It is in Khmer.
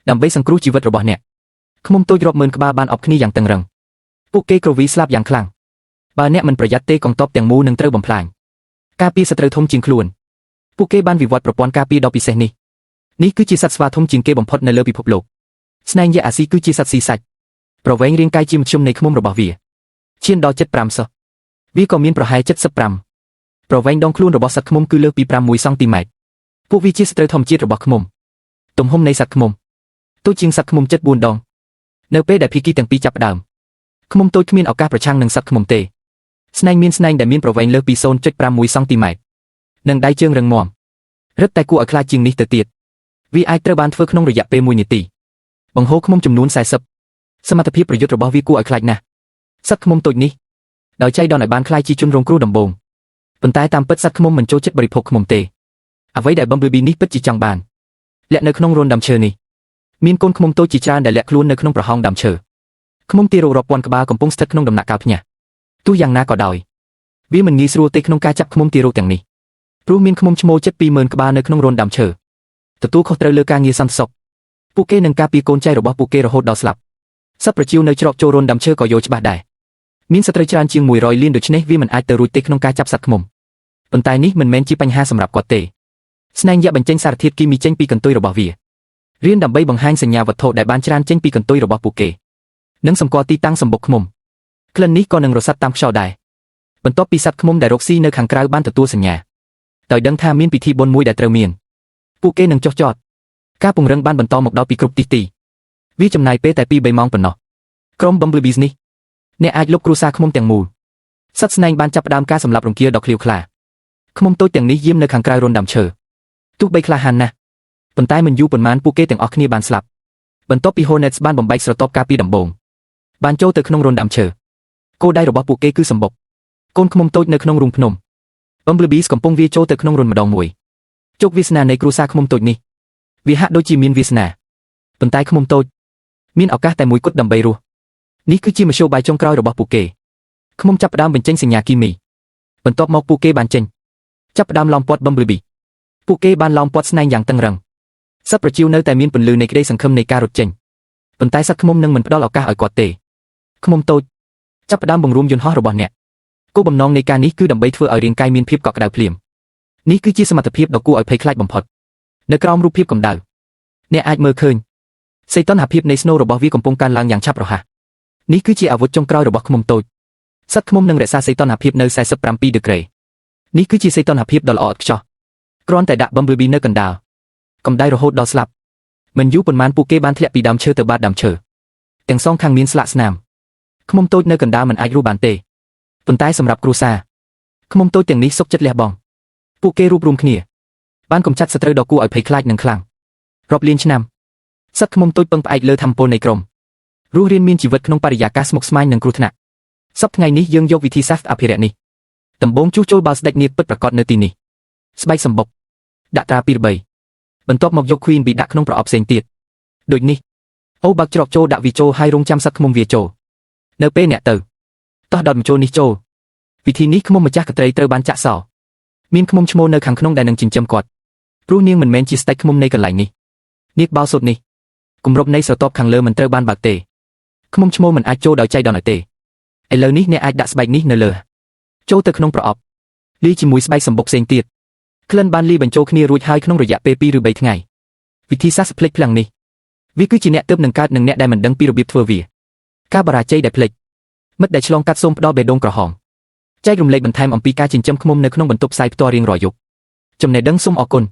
ដើម្បីសង្គ្រោះជីវិតរបស់អ្នកឃ្មុំតូចរាប់ម៉ឺនក្បាលបានអបគ្នាយ៉ាងតឹងរឹងពួកគេគ្រវីស្លាប់យ៉ាងខ្លាំងបើអ្នកមិនប្រយ័ត្នទេកងទ័ពទាំងមូលនឹងត្រូវបំផ្លាញការពារសត្រូវធំជាងខ្លួនពួកគេបានវិវត្តប្រព័ន្ធការពារដ៏ពិសេសនេះនេះគឺជាសត្វស្វាធំជាងគេបំផុតនៅលើពិភពលោកស្នែងយក្សអាស៊ីគឺជាសត្វស៊ីសាច់ប្រវែងរាងកាយជាមធ្យមនៃឃ្មុំរបស់វាឈានដល់75សោះវាក៏មានប្រហែល75ប្រវែងដងខ្លួនរបស់សត្វឃ្មុំគឺលើសពី6សង់ទីម៉ែត្រពួកវាជាសត្រូវធម្មជាតិរបស់ឃ្មុំទំហំនៃសត្វឃ្មុំតូចជាងសត្វឃ្មុំ74ដងនៅពេលដែលភាគីទាំងពីរចាប់ផ្ដើមឃ្មុំតូចគ្មានឱកាសប្រឆាំងនឹងសត្វឃ្មុំទេស្នែងមានស្នែងដែលមានប្រវែងលើសពី0.61សង់ទីម៉ែត្រនិងដៃជើងរឹងមាំរឹតតែគួរឲ្យខ្លាចជាងនេះទៅទៀតវាអាចត្រូវបានធ្វើក្នុងរយៈពេល1នាទីបង្ហូរឃ្មុំចំនួន40សមត្ថភាពប្រយុទ្ធរបស់វាគួរឲ្យខ្លាចណាស់សត្វឃ្មុំតូចនេះដោយចៃដន្យឲ្យបានក្លាយជាជនរងគ្រោះដំបូងប៉ុន្តែតាមពិតសត្វឃ្មុំមិនចូលចិត្តបរិភោគឃ្មុំទេអ្វីដែល Bumblebee នេះពិតជាចង់បានលាក់នៅក្នុងរន្ធដើមឈើនេះមានកូនឃ្មុំតូចជាច្រើនដែលលាក់ខ្លួននៅក្នុងប្រហោងដើមឈើឃ្មុំទារករាប់ពាន់ក្បាលកំពុងស្ថិតក្នុងដំណាក់កាលភ្ញាក់ទោះយ៉ាងណាក៏ដោយវាមិនងាយស្រួលទេក្នុងការចាប់ឃ្មុំទារកទាំងនេះព្រោះមានឃ្មុំឈ្មោលជិត20000ក្បាលនៅក្នុងរន្ធដើមឈើទទួលខុសត្រូវលើការងារសន្តិសុខពួកគេនឹងការពារកូនចៅរបស់ពួកគេរហូតដល់ស្លាប់សត្វប្រជៀវនៅច្រកចូលរន្ធដើមឈើក៏យល់ច្បាស់ដែរមានសត្រូវច្រើនជាង100លានដូច្នេះវាមិនអាចទៅរួចទេក្នុងការចាប់សត្វឃ្មុំប៉ុន្តែនេះមិនមែនជាបញ្ហាសម្រាប់គាត់ទេស្នែងយក្សបញ្ចេញសារធាតុគីមីចេញពីកន្ទុយរបស់វារៀនដើម្បីបង្ហាញសញ្ញាវត្ថុដែលបានច្រានចេញពីកន្ទុយរបស់ពួកគេនិងសម្គាល់ទីតាំងសម្បុកឃ្មុំក្លិននេះក៏នឹងរសាត់តាមខ្យល់ដែរបន្ទាប់ពីសត្វឃ្មុំដែលរកស៊ីនៅខាងក្រៅបានទទួលសញ្ញាដោយដឹងថាមានពិធីបុណ្យមួយដែលត្រូវមានពួកគេនឹងចុះចតការពង្រឹងបានបន្តមកដល់ពីគ្រប់ទិសទីវាចំណាយពេលតែ2 3ម៉ោងប៉ុណ្ណោះក្រុម Bumblebees នេះអ្នកអាចលុបគ្រួសារឃ្មុំទាំងមូលសត្វស្នែងបានចាប់ផ្ដើមការសម្លាប់រង្គាលដ៏ឃ្លាវខ្លាឃ្មុំតូចទាំងនេះយាមនៅខាងក្រៅរន្ធដើមឈើទោះបីក្លាហានណាស់ប៉ុន្តែមិនយូរប៉ុន្មានពួកគេទាំងអស់គ្នាបានស្លាប់បន្ទាប់ពី Hornets បានបំបែកស្រទាប់ការពីដំបូងបានចូលទៅក្នុងរន្ធដើមឈើគោលដៅរបស់ពួកគេគឺសម្បុកកូនឃ្មុំតូចនៅក្នុងរូងភ្នំ Bumblebees កំពុងវាចូលទៅក្នុងរន្ធម្ដងមួយជោគវាសនានៃគ្រួសារឃ្មុំតូចនេះវាហាក់ដូចជាមានវាសនាប៉ុន្តែឃ្មុំតូចមានឱកាសតែមួយគត់ដើម្បីរស់នេះគឺជាមធ្យោបាយចុងក្រោយរបស់ពួកគេឃ្មុំចាប់ផ្ដើមបញ្ចេញសញ្ញាគីមីបន្ទាប់មកពួកគេបានចេញចាប់ផ្ដើមឡោមព័ទ្ធ Bumblebee ពួកគេបានឡោមព័ទ្ធស្នែងយ៉ាងតឹងរឹងសត្វប្រជៀវនៅតែមានពន្លឺនៃក្តីសង្ឃឹមនៃការរត់ចេញប៉ុន្តែសត្វឃ្មុំនឹងមិនផ្ដល់ឱកាសឲ្យគាត់ទេឃ្មុំតូចចាប់ផ្ដើមបង្រួមយន្តហោះរបស់អ្នកគោលបំណងនៃការនេះគឺដើម្បីធ្វើឲ្យរាងកាយមានភាពកក់ក្ដៅភ្លាមនេះគឺជាសមត្ថភាពដ៏គួរឲ្យភ័យខ្លាចបំផុតនៅក្រោមរូបភាពកម្ដៅអ្នកអាចមើលឃើញសីតុណ្ហភាពនៃស្នូលរបស់វាកំពុងកើនឡើងយ៉ាងឆាប់រហ័សនេះគឺជាអាវុធចុងក្រោយរបស់ឃ្មុំតូចសត្វឃ្មុំនឹងរក្សាសីតុណ្ហភាពនៅ47ដឺក្រេនេះគឺជាសីតុណ្ហភាពដ៏ល្អឥតខ្ចោះគ្រាន់តែដាក់ Bumblebee នៅកណ្ដាលកម្ដៅរហូតដល់ស្លាប់មិនយូរប៉ុន្មានពួកគេបានធ្លាក់ពីដើមឈើទៅបាតដើមឈើទាំងសងខាងមានស្លាកស្នាមឃ្មុំតូចនៅកណ្ដាលមិនអាចរស់បានទេប៉ុន្តែសម្រាប់គ្រួសារឃ្មុំតូចទាំងនេះសុខចិត្តលះបង់ពួកគេរួបរួមគ្នាបានកម្ចាត់សត្រូវដ៏គួរឲ្យភ័យខ្លាចនិងខ្លាំងរាប់លានឆ្នាំសត្វឃ្មុំតូចពឹងផ្អែកលើធម្មពលនៃក្រុមរស់រានមានជីវិតក្នុងបរិយាកាសស្មុគស្មាញនិងគ្រោះថ្នាក់សប្តាហ៍ថ្ងៃនេះយើងយកវិធីសាស្ត្រអភិរក្សនេះដំបូងជួសជុលបាល់ស្ដេចនាគពិតប្រាកដនៅទីនេះស្បែកសម្បុកដាក់ត្រា2 3បន្ទាប់មកយក Queen Bee ដាក់ក្នុងប្រអប់ផ្សេងទៀតដូចនេះអូបើកច្រកចូលដាក់វាចូលហើយរងចាំសត្វឃ្មុំវាចូលនៅពេលអ្នកទៅតោះដុតម្ជុលនេះចូលវិធីនេះឃ្មុំម្ចាស់កត្រីត្រូវបានចាក់សោមានឃ្មុំឈ្មោលនៅខាងក្នុងដែលនឹងចិញ្ចឹមគាត់ព្រោះនាងមិនមែនជាស្ដេចឃ្មុំនៃកន្លែងនេះនាគបោសុតនេះគម្របនៃស្រទាប់ខាងលើមិនត្រូវបានបើកទេឃ្មុំឈ្មោលមិនអាចចូលដោយចៃដន្យឲ្យទេឥឡូវនេះអ្នកអាចដាក់ស្បែកនេះនៅលើចូលទៅក្នុងប្រអប់លាយជាមួយស្បែកសម្បុកផ្សេងទៀតក្លិនបានលាយបញ្ចូលគ្នារួចហើយក្នុងរយៈពេល2ឬ3ថ្ងៃវិធីសាស្ត្រភ្លេចភ្លាំងនេះវាគឺជាអ្នកទើបនឹងកើតនិងអ្នកដែលមិនដឹងពីរបៀបធ្វើវាការបរាជ័យដែលភ្លេចមិត្តដែលឆ្លងកាត់សូមផ្ដល់បេះដូងក្រហមចែករំលែកបន្ថែមអំពីការចិញ្ចឹមឃ្មុំនៅក្នុងបន្ទប់ផ្សាយផ្ទាល់រៀងរាល់យប់ចំណេះដឹងសូមអរគុណ។